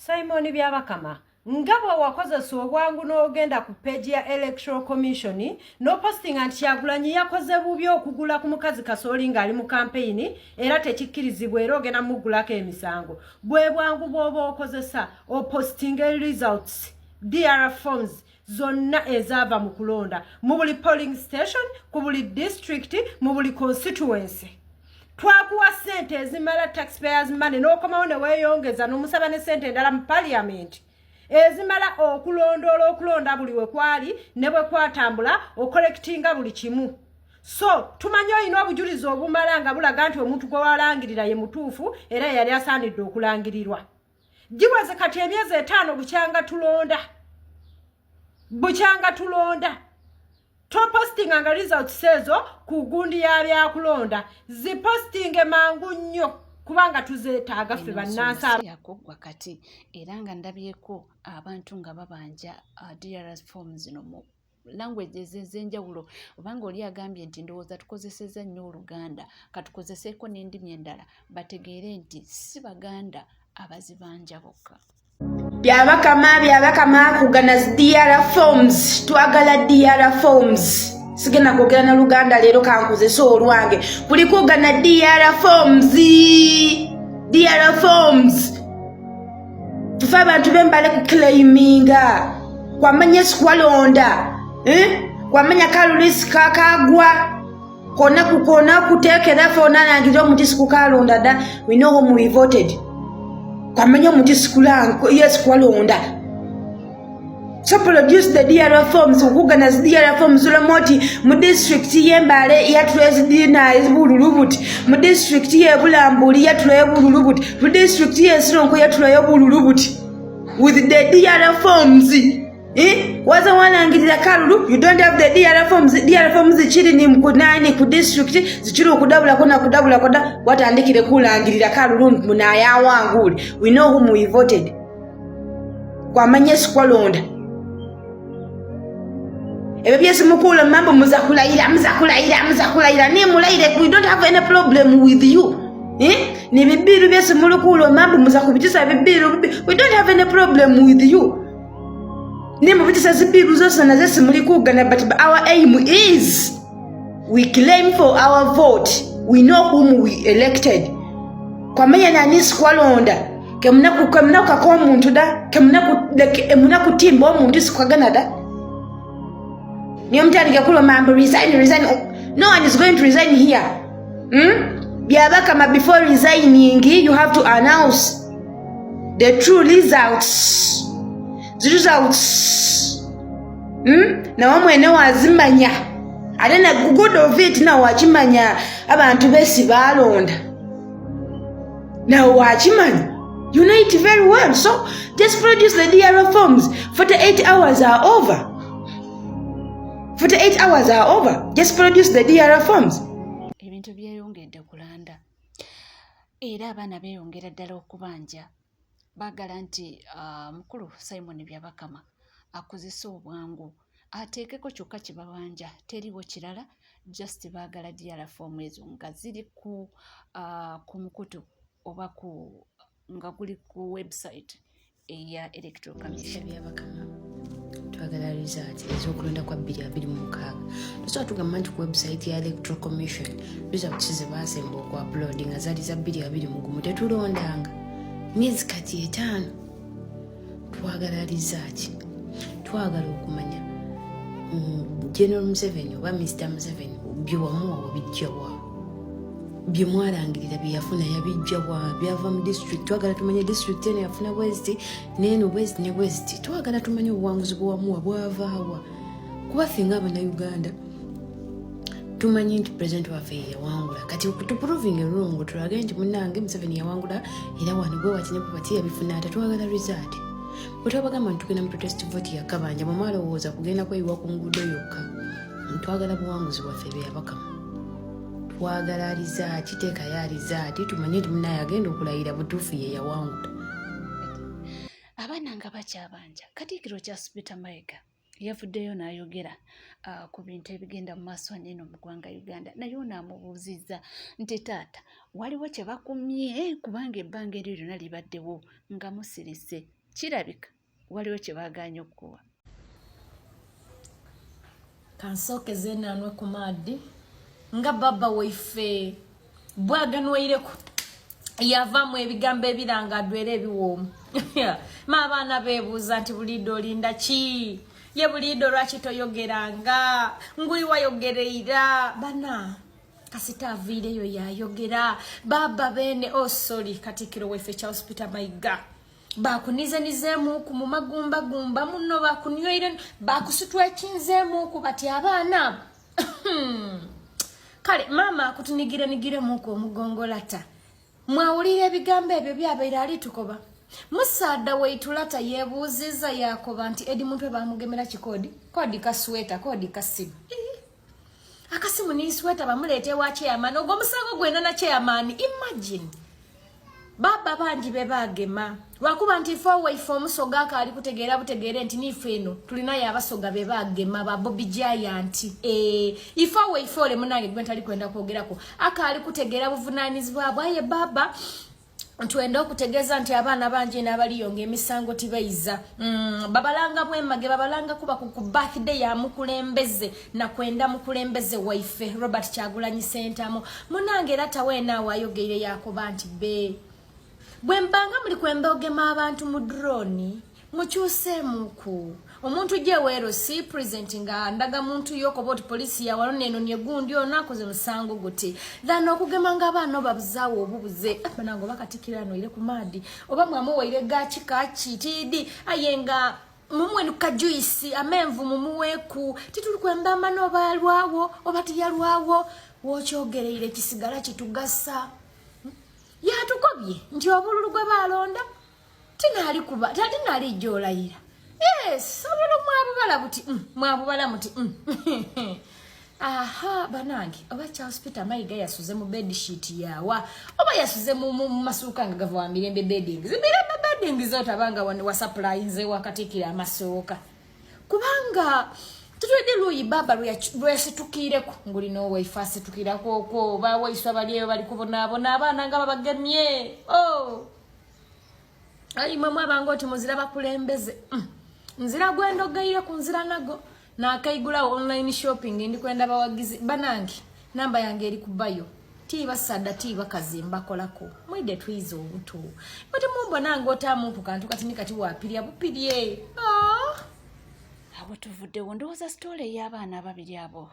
Simon Byabakama, nga bwe wakozesa obwangu n'ogenda ku page ya Electoral Commission n'opostinga nti Kyagulanyi yakoze bubi okugula ku mukazi Kasooli ng'ali mu kampeyini era tekikkirizibwa era ogenda muggulako emisango, bwe bwangu bw'oba okozesa opostinga results, DR forms zonna ezaava mu kulonda mu buli polling station, ku buli district, mu buli constituency. Twakuwa ssente ezimala, taxpayers' money, n'okomawo ne weeyongeza n'omusaba ne ssente endala mu parliament ezimala okulondoola okulonda buli we kwali ne bwe kwatambula, ocollectinga buli kimu. So tumanyi olina obujulizi obumala nga bulaga nti omuntu gwe walangirira ye mutuufu era yali asaanidde okulangirirwa. Giweze kati emyezi 5 bukyanga tulonda, bukyanga tulonda. Topostinga nga results ezo ku gundi ya byakulonda, zipostinge mangu nnyo kubanga tuzeetaaga ffe bannansi. Yakuggwa kati era nga ndabyeko abantu nga babanja DR forms zino mu languages ez'enjawulo, obanga oli agambye nti ndowooza tukozesezza nnyo Oluganda, katukozeseeko n'endimi endala bategeere nti si Baganda abazibanja bokka. Byabakama, Byabakama, kugana DR forms. Twagala DR forms. Sigenda kwogera na Luganda leero, kankozese olwange. Kuliko gana DR forms, DR forms. Tufe abantu bembale kuclaiminga kwamanya sikwalonda, eh? Kwamanya kalulisi kakagwa kona kukona kutekera fona nangira omuti sikukalonda da. We know whom we voted. Kwamanya omuti yes kwalonda. So produce the DR forms, okugana DR forms ulamoti mu district y'Embale yatulezidina bululu buti, mu district y'Ebulambuli yatulayo bululu buti, mu district y'Esironko yatulayo bululu buti, with the DR forms. Eh? Waza walangirira kalulu, you don't have the DR forms. DR forms zikiri ni mkunani ku district, zikiri okudabulako na kudabulako da watandikire kulangirira kalulu munayawangule. We know whom we voted. Kwamanya sikwalonda. Ebyo byesimukuula mambo muza kulayira, muza kulayira, muza kulayira, nimulayire, we don't have any problem with you, eh? Ni bibiru byesimulukuula mambo muza kubitisa bibiru. We don't have any problem with you. Nimubitisa zibiru zose naze simuli kugana, but our aim is we claim for our vote. We know whom we elected. Kwamanya nani sikwalonda. Kemunaku kako omuntu da kemunaku timba omuntu sikwagana da. Niyo mutandika kuloma mbu resign, resign. No one is going to resign here, Byabakama, before resigning you have to announce the true results, the results, Nawe mwene wazimanya ate na good of it nawe wakimanya abantu besi balonda nawe wakimanya. You know it very well, so just produce the DR forms. 48 hours are over. 48 hours are over. Just produce the DR forms. Ebintu byeyongedde kulanda era abaana beeyongera ddala okubanja. Baagala nti mukulu Simon Byabakama akozese obwangu ateekeko kyokka kye babanja, teriwo kirala, just baagala DR form ezo nga ziri ku mukutu oba ku nga guli ku website eya Electoral Commission. Byabakama, twagala result ez'okulonda kwa 2026. Tosobola tugamba nti ku website ya Electoral Commission results ze basemba oku upload nga zaali za 2021. Tetulondanga myezi kati 5. Twagala result. Twagala okumanya General Museveni oba Mr Museveni byewamuwa wabijjawa? Byemwalangirira byeyafuna yabijjawa? Byava mu district. Twagala tumanye district eno yafuna bweziti neeno bweziti ne bweziti. Twagala tumanye obuwanguzi bwewamuwa bwavaawa, kuba ffe nga Abannayuganda tumanyi nti president waffe yeyawangula. Kati tuproving wrong, tulage nti munange Museveni yawangula era wano bwe wati ne bwe bati yabifuna ate. Twagala result. Bwe twabagamba nti tugenda mu protest vote yakabanja, bwe mwalowooza kugenda kweyiwa ku nguudo yokka. Twagala buwanguzi bwaffe, Byabakama. Twagala result. Teekayo result tumanye nti munaye agenda okulayira butuufu ye yawangula. Abaana nga bakyabanja, Katikkiro Charles Peter Mayiga. Yavuddeyo n'ayogera ku bintu ebigenda mu maaso wano eno mu ggwanga Uganda, naye ono amubuuzizza nti taata waliwo kye bakumye kubanga ebbanga eryo lyonna libaddewo nga musirise, kirabika waliwo kye baagaanye okukuwa. Kansooke zenanwe ku maadhi nga baba waife bwaganweireku yavaamu ebigambo ebiranga adwera ebiwoomu. Ma abaana beebuuza nti buliido olinda ki? Ye buliido lwaki toyogeranga? Nguli wayogereira bana kasita aviireyo yayogera baba beene. Oh sorry, Katikkiro waife Charles Peter Mayiga, bakunizenizeemuku mu magumbagumba muno, bakunyweire, bakusitwekinzeemuku bati abaana abo. Kale maama akutunigirenigiremu omugongolata. Mwawulira ebigambo ebyo byabaire alitukoba musaada waitulata yebuuziza yakoba nti Eddie Mutwe bamugemera kikodi kodi kasweta kodi kasimu akasimu ni sweta bamuleeta ewa chairman, ogwo omusango gwena na chairman. Imagine baba bangi be bagema lwakuba nti ife owaife omusoga akaali kutegeera butegeere nti niife eno tulinayo abasoga be bagema ba Bobi Giant. Ife owaife ole munange gwe ntali kwenda kwogerako akaali kutegeera buvunaanyizibwa bwaye. Baba twenda okutegeeza nti abaana bangi n'abaliyo ng'emisango tibayiza, babalanga bwemage, babalanga kuba ku birthday ya mukulembeze nakwenda mukulembeze waife Robert Kyagulanyi Sentamu munange. Era taweena awo ayogeire yakoba nti be bwe mbanga muli kwemba ogema abantu mu drone, mukyuseemuku omuntu gyeweero si present nga ndaga muntu yokoba oti polisi yawalo neno negundi ono akoze musango guti than okugema nga abaana obabuzaawo obubuze. Banange oba katikirano ire ku maadi oba mwamuwaire gaki kaki tiidi, aye nga mumuwe kajuisi amenvu mumuweeku. Tituli kwemba amana oba alwawo oba tiyalwawo, wokyogereire kisigala kitugasa. Yatukobye nti obululu gwe balonda tinalikuba tatinalijja olayira. Yes, obululu mwabubala buti, mwabubala muti. Aha banange, oba Charles Peter Mayiga yasuze mu bedsheet yawa oba yasuze mu masuuka nga gava wa Mirembe Beddings? Mirembe Beddings otabanga wasupplyinze wakatikira amasuuka, kubanga tutwedde luuyi baba lweyasitukiireko ngulina owaife asitukirako okwo oba waiswa bali eyo bali kubonaabona abaana nga babagemye. Oh, ayi mwe mwabanga oti muzira bakulembeze. Nzira gwendogeire ku nzira nago nakaigulawo online shopping, ndi kwenda bawagizi banange, namba yange eri kubayo tibasadda tibakazi mbakolako mwide twize obuto bati mumbona nga ku kantu katini kati wapirya bupirye, ah. Abo tuvuddewo. Ndowooza story ey'abaana ababiri abo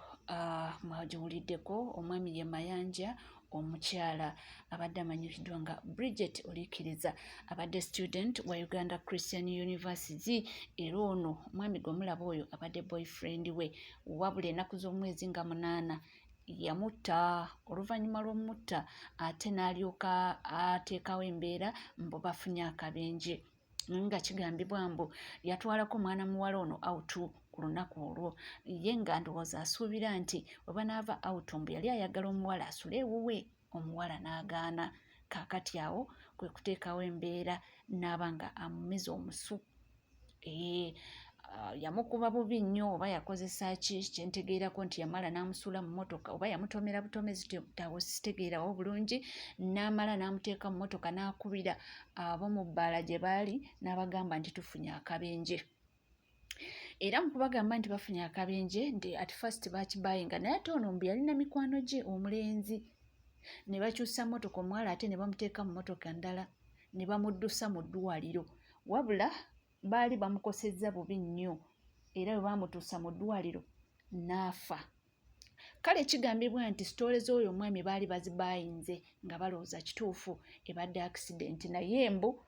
mwagiwuliddeko. Omwami ye Mayanja, omukyala abadde amanyikiddwa nga Bridget Oliikiriza, abadde student wa Uganda Christian University, era ono omwami gwe mulaba oyo abadde boyfriend we. Wabula ennaku z'omwezi nga 8 yamutta. Oluvannyuma lw'omutta ate n'alyoka ateekawo embeera mbu bafunye akabenje, nga kigambibwa mbu yatwalako mwana muwala ono out ku lunaku olwo, ye nga ndowooza asuubira nti bwe banaava out mbu yali ayagala omuwala asule ewuwe, omuwala n'agaana. Kaakati awo kwe kuteekawo embeera n'aba nga amumiza omusu. Ee, yamukuba bubi nnyo oba yakozesa ki? Kyentegeerako nti yamala n'amusuula mu mmotoka oba yamutomera butomezi, tawo sitegeerawo bulungi, n'amala n'amuteeka mu mmotoka n'akubira ab'omu bbaala gye baali n'abagamba nti tufunye akabenje. Era mu kubagamba nti bafunye akabenje nti at first bakibayinga, naye ate ono mbu yalina mikwano gye omulenzi, ne bakyusa mmotoka, omuwala ate ne bamuteeka mu mmotoka ndala ne bamuddusa mu ddwaliro. Wabula baali bamukosezza bubi nnyo, era bwe baamutuusa mu ddwaliro n'afa. Kale kigambibwa nti story z'oyo omwami baali bazibayinze nga balowooza kituufu ebadde accident, naye mbu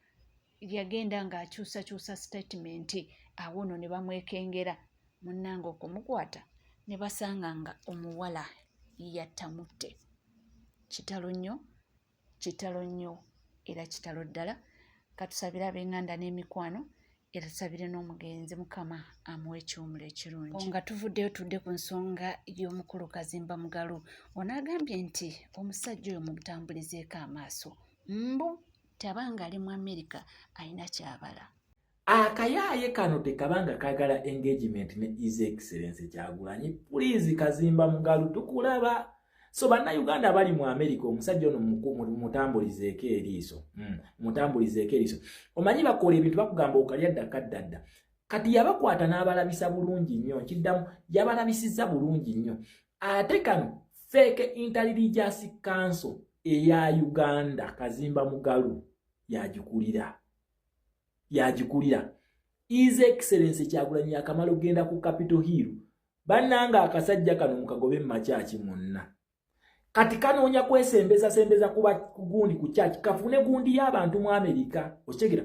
yagenda ng'akyusakyusa statement. Awo nno ne bamwekengera munnange okumukwata ne basanga nga omuwala yattamutte. Kitalo nnyo, kitalo nnyo, era kitalo ddala. Katusabire ab'eŋŋanda n'emikwano, era tusabire n'omugenzi, Mukama amuwe ekiwumulo ekirungi. Nga tuvuddeyo tudde ku nsonga y'omukulu Kazimba Mugalu. Ono agambye nti omusajja oyo mumutambulizeeko amaaso, mbu tabanga ali mu Amerika alina kyabala. Akayaaye kano tekabanga kagala engagement ne His Excellence Kyagulanyi. Please, Kazimba Mugalu, tukulaba. So Bannayuganda abali mu America, omusajja ono mutambulizeeko eriiso, mutambulizeeko eriiso. Omanyi bakola ebintu, bakugamba okalya dda kaddadda. Kati yabakwata n'abalabisa bulungi nnyo. Nkiddamu, yabalabisizza bulungi nnyo. Ate kano fake Interreligious Council eya Uganda, Kazimba Mugalu yagikulira, yagikulira. His Excellence Kyagulanyi akamala okugenda ku Capitol Hill, bannanga, akasajja kano mukagobe mu makyaki munna. Kati kanoonya kwesembeza sembeza kuba gundi ku kyaki, kafune gundi y'abantu mu Amerika, okitegera?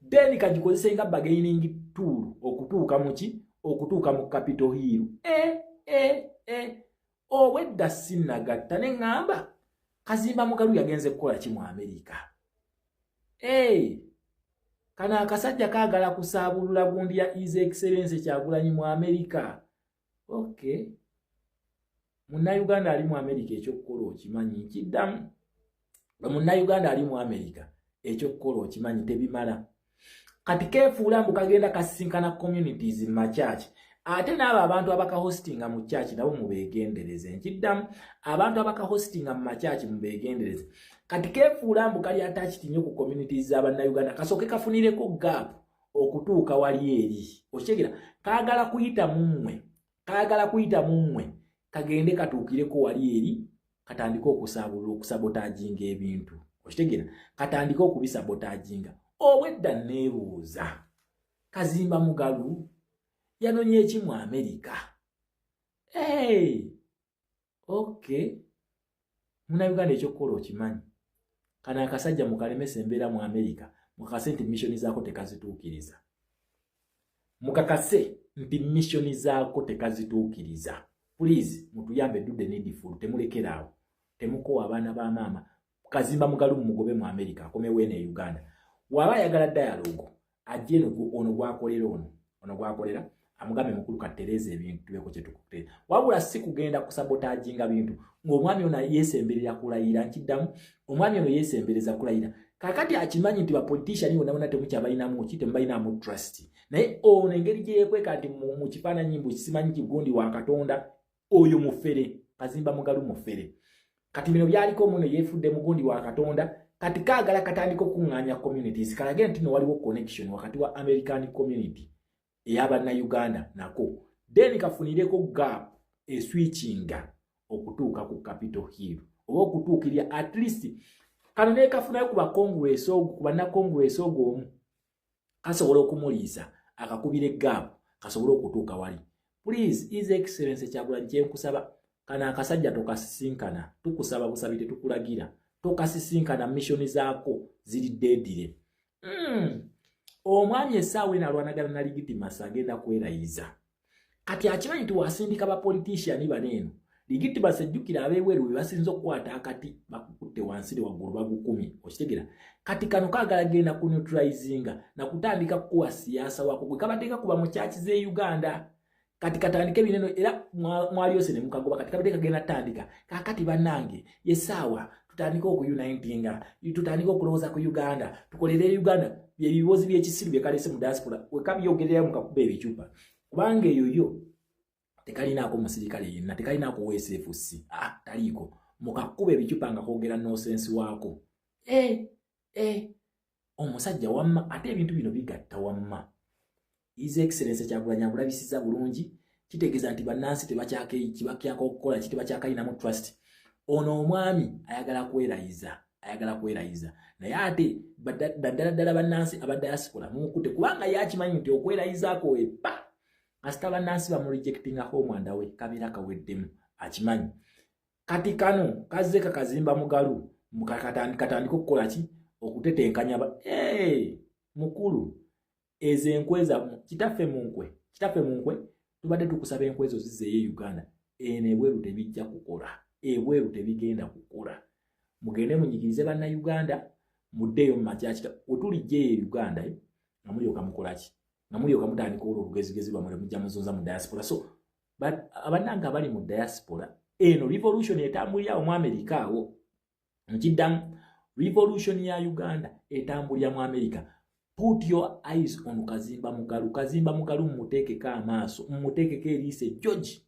Then kagikozese nga bargaining tool okutuuka muki, okutuuka mu Capitol Hill. E e e, obwedda sinnagatta ne ŋŋamba, Kazimba Mugalu yagenze kukola ki mu Amerika? Hey, kano akasajja kaagala kusaabulula gundi ya His Excellence Kyagulanyi mu Amerika. Okay, Munnayuganda ali mu Amerika, ekyokukola okimanyi. Nkiddamu, Munnayuganda ali mu Amerika, ekyokukola okimanyi. Tebimala, kati keefuula mbu kagenda kasisinkana communities mu makyaki. Ate n'abo abantu abakahostinga mu kyaki nabo mubeegendereze. Nkiddamu, abantu abakahostinga mu makyaki mubeegendereze. Kati keefuula mbu kali attached nnyo ku communities z'Abannayuganda, kasooke kafunireko gap okutuuka wali eri, okitegera? Kaagala kuyita mummwe, kaagala kuyita mummwe, kagende katuukireko wali eri, katandike okusaabulula, okusabotaginga ebintu, okitegera? Katandike okubisabotaginga. Obwedda neebuuza, Kazimba Mugalu yanonye eki mu Amerika? Hey! Okay, Munauganda, ekyokukola okimanyi. Kano akasajja mukalemesa embeera mu Amerika, mukakase nti mission zaako tekazituukiriza, mukakase nti mission zaako tekazituukiriza. Please, mutuyambe, do the needful. Temulekeraawo, temukowa abaana ba maama. Kazimba Mugalu mugobe mu Amerika, akomewo eno e Uganda. Waba ayagala dialogue, ajje eno. Ono gwakolera, ono gwakolera, amugambe, "Mukulu, katereeza ebintu, tubeko kyetukuteera." Wabula si kugenda kusabotaginga bintu ng'omwami ono yeesemberera kulayira. Nkiddamu, omwami ono yeesembereza kulayira. Kakati akimanyi nti bapolitician bonna bonna temukyabalinamu ki, temubalinamu trust. Naye ono engeri gye yeekweka nti mu kifaananyi mbu simanyi kigundi wa Katonda, oyo mufere. Kazimba Mugalu mufere. Kati bino byaliko muno, yeefudde mugundi wa Katonda. Kati kaagala katandika okuŋŋaanya communities, kalage nti no waliwo connection wakati wa American community ey'Abannayuganda nako, then kafunireko gap eswitchinga okutuuka ku Capitol Hill oba okutuukirira at least kano nekafunayo ku bacongress ogu, ku bannacongress ogwo omu, kasobola okumuliisa, akakubira egap, kasobole okutuuka wali. Please, His Excellence Kyagulanyi, kyenkusaba, kano akasajja tokasisinkana. Tukusaba busabi, tetukulagira. Tokasisinkana, mission zaako ziri deadly. Omwami essaawa eno alwanagana na legitimacy, agenda kwerayiza. Kati akimanyi nti wasindika bapolitician bano eno legitimacy. Ejjukira ab'ebweru bwe basinza okukwata akati, bakukutte wansi waggulu bagukumye, okitegera? Kati kano kaagala genda ku neutralizinga nakutandika kukuwa siyaasa wako gwe kabadde kakuba mu kyaki z'e Uganda. Kati katandike bineno era mwalyose ne mukagoba. Kati kabadde kagenda tandika kakati, bannange, yesaawa tutandike okuunitinga, tutandike okulowooza ku Uganda, tukolere Uganda. Byebibozi byekisiru byekalese mu diaspora, wekabyogererayo mukakuba ebicupa, kubanga eyo yo tekalinaako musirikale yenna, tekalinaako wsfc, ah, taliiko. Mukakuba ebicupa nga kogera nonsense waako. Eh, eh, omusajja wamma, ate ebintu bino bigatta wamma. His Excellence Kyagulanyi abulabisiza bulungi. Kitegeeza nti bannansi tebakyaka okukola ki, tebakyakayinamu trust. Ono omwami ayagala kwerayiza, ayagala kwerayiza, naye ate naddala ddala bannansi aba diaspora mumukutte, kubanga yakimanyi nti okwerayizaako epa kasita bannansi bamurejectinga home and away, kabeera kaweddemu. Akimanyi. Kati kano kazze kakazimba Mugalu, katandika okukola ki, okutetenkanya. Hey, mukulu, ezo enkwe za kitaffe mu nkwe, kitaffe mu nkwe, tubadde tukusaba enkwe ezo zizeeyo e Uganda. Eno ebweru tebijja kukola, ebweru tebigenda kukola. Mugende munyigirize Bannayuganda, muddeeyo mu makyakita wetulijjeeyo e Uganda nga mulyoka mukolaki, nga mulyoka mutandika olwo olugezigezi lwammwe mujja muzunza mu diaspora. So abannange abali mu diaspora, eno revolution etambulira awo mu Amerika awo. Nkiddamu, revolution ya Uganda etambulira mu Amerika. Put your eyes on Kazimba Mugalu. Kazimba Mugalu mumuteekeko amaaso, mumuteekeko eriiso ejjogi,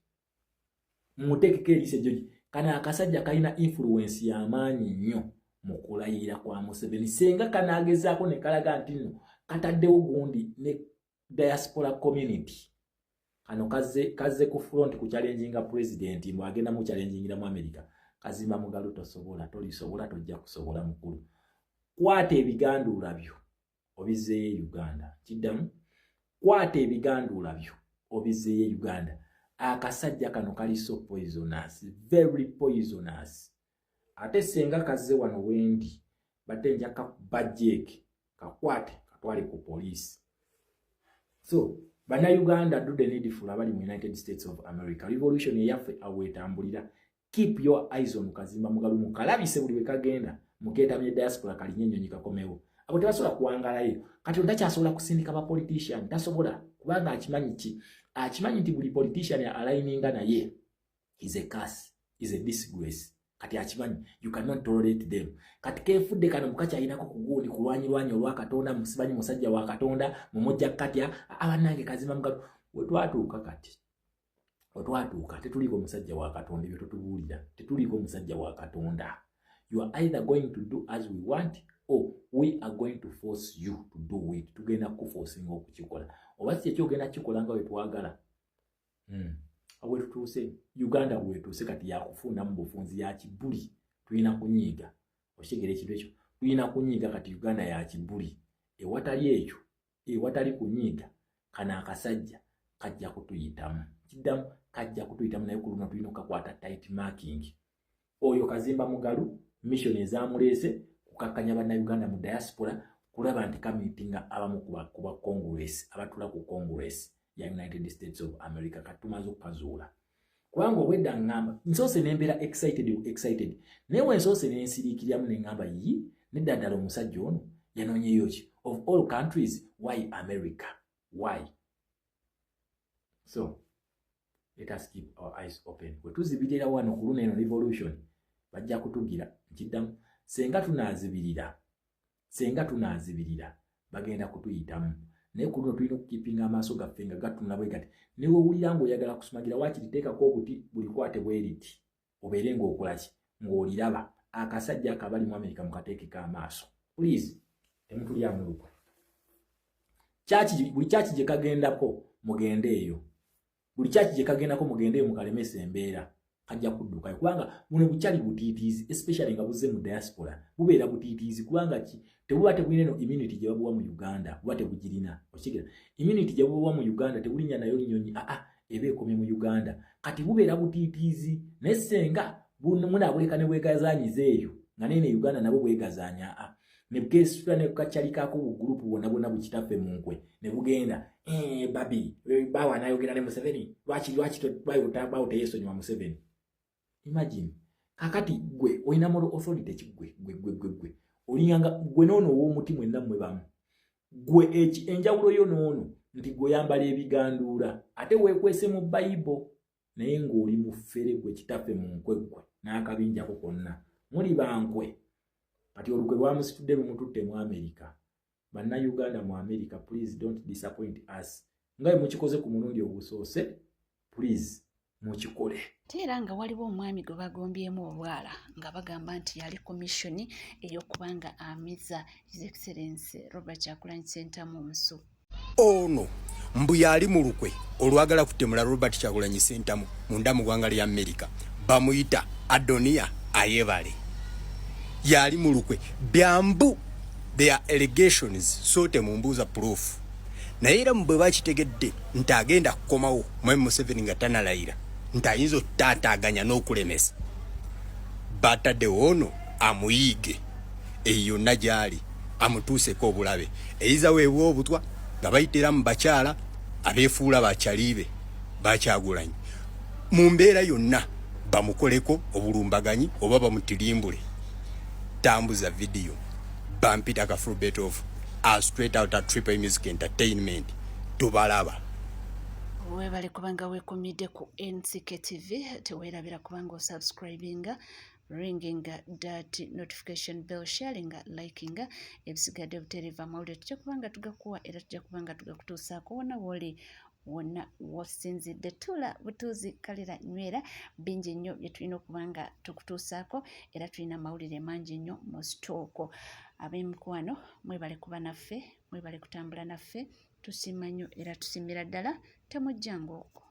mumuteekeko eriiso ejjogi. Kano akasajja kalina influence y'amaanyi nnyo mu kulayira kwa Museveni. Senga kanaagezaako ne kalaga nti nno kataddewo gundi ne diaspora community, kano kazze kazze ku front ku challenginga president, mbu agenda mu challengingira mu America. Kazimba Mugalu, tosobola, tolisobola, tojja kusobola. Mukulu, kwata ebiganduula byo obizzeeyo Uganda. Kiddamu, kwata ebiganduula byo obizzeeyo Uganda. Akasajja kano kali so poisonous, very poisonous. Ate senga kazze wano wendi, badde nja kakuba jeeke, kakwate, katwale ku poliisi. So Bannayuganda, do the needful. Abali mu United States of America, revolution eyaffe aweetambulira. Keep your eyes on Kazimba Mugalu, mukalabise buli wekagenda, mukeetamye diaspora, kalinye ennyonyi kakomewo. Abo tebasobola kuwangalayo. Kati ontakyasobola kusindika ba politician, tasobola, kubanga akimanyi ki? Akimanyi nti buli politician aligninga naye is a curse, is a disgrace. Kati akimanyi you cannot tolerate them. Kati kefudde kano mukakyalinako kugundi kulwanyirwanyi olwa Katonda, musibanyi musajja wa Katonda, mumujja katya abannange. Kazimba Mugalu, wetwatuuka kati, wetwatuuka tetuliiko musajja wa Katonda. Ebyo totubuulira, tetuliiko musajja wa Katonda. You are either going to do as we want or we are going to force you to do it. Tugenda kukuforcinga okukikola, oba si ekyogenda kikola nga wetwagala. Wetutuuse, Uganda wetuuse kati yakufundamu bufunzi, ya kibuli. Tulina kunyiiga, okitegeera ekintu ekyo? Tulina kunyiiga kati. Uganda ya kibuli. Ewatali ekyo, ewatali kunyiiga, kano akasajja kajja kutuyitamu. Kiddamu, kajja kutuyitamu. Naye ku luno tulina okukakwata tight marking. Oyo Kazimba Mugalu, mission ezamuleese kukakkanya Bannayuganda mu diaspora, kulaba nti kameetinga abamu ku ba Congress abatula ku Congress ya United States of America. Kati tumaze okukazuula, kubanga obwedda ŋŋamba nsoose nembeera excited, excited, naye wensoose nensiriikiriramu neŋŋamba, yi, nedda ddala, omusajja ono yanoonyeyo ki? Of all countries, why America? Why? So let us keep our eyes open. Bwe tuzibirira wano ku luno eno revolution, bajja kutugira. Nkiddamu, senga tunaazibirira, senga tunaazibirira, bagenda kutuyitamu. Naye ku luno tulina okukeepinga amaaso gaffe nga gatunula bwe gati. Newewulira ng'oyagala kusumagira, waakiri teekako obuti bulikwate bwe riti, obeere ng'okola ki, ng'oliraba akasajja ako. Abali mu Amerika, mukateekeko amaaso, please. Temutulyamu lukwe. Buli kyaki gye kagendako, mugende eyo. Buli kyaki gye kagendako, mugende eyo, mukalemesa embeera. Kajja kuddukayo, kubanga buno bukyali butiitiizi, especially nga buzze mu diaspora, bubeera butiitiizi. Kubanga ki? Tebuba tebulina eno immunity gye babuwa mu Uganda, buba tebugirina. Okitegeera? Immunity gye bubuwa mu Uganda, tebulinnya nayo nnyonyi, aa, eba ekomye mu Uganda. Kati bubeera butiitiizi. Naye senga munaabuleka ne bwegazaanyiza eyo, nga neene Uganda nabo bwegazaanya, aa, ne bwesitula ne kacyalikako bugurupu bwonna bwonna bukitaffe mu nkwe ne bugenda. Eh, babi bawa anayogera ne Museveni, lwaki lwaki bawo teyesonyiwa Museveni? Imagine. Kakati gwe olina moral authority ki? Gwe gwe gwe gwe gwe olinganga gwe noono ow'omuti, mwenna mmwe bamu. Gwe eki enjawulo yo noono nti gwe oyambala ebiganduula ate weekwese mu Bayibo, naye ng'oli mufere. Gwe kitaffe mu nkwe, ggwe n'akabinjako konna muli bankwe. Kati olukwe lwamusitudde, lumututte mu Amerika. Bannayuganda mu America, please don't disappoint us nga bwe mukikoze ku mulundi ogusoose. Please, mukikole. Ate era nga waliwo omwami gwe bagombyemu obwala, nga bagamba nti yali ku mission ey'okuba nga amiza His Excellence Robert Kyagulanyi Ssentamu omusu. Ono mbu yali mu lukwe olwagala kutemula Robert Kyagulanyi Ssentamu munda mu ggwanga lya Amerika. Bamuyita Adonia Ayebale, yali mu lukwe byambu. Their allegations, so temumbuuza proof. Naye era bwe bakitegedde nti agenda kukomawo mwami Museveni nga tanalayira, nti ayinza okutaataaganya n'okulemesa, bataddewo ono amuyiige eyo yonna gy'ali, amutuuseko obulabe. Eyiza weebwa obutwa nga bayitira mu bakyala abeefuula bakyaliibe bakyagulanyi, mu mbeera yonna bamukoleko obulumbaganyi oba bamutirimbule. Tambuza vidiyo. Bampita Kafrubet of straight out at Triple Music Entertainment. Tubalaba. Weebale kubanga weekumidde ku NCK TV. Teweerabira kubanga osubscribinga. Ringinga that notification bell, sharinga, likinga. Ebisigadde obutereeva amawulire tujja kuba nga tugakuwa era tujja kuba nga tugakutuusaako wonna wooli, wonna wosinzidde. Tuula butuuzi, kalira, nywera. Bingi nnyo bye tulina okuba nga tukutuusaako era tulina amawulire mangi nnyo mu stock. Ab'emikwano, mwebale kuba naffe, mwebale kutambula naffe. Tusiima nnyo era tusiimira ddala. Temujjanga okwo.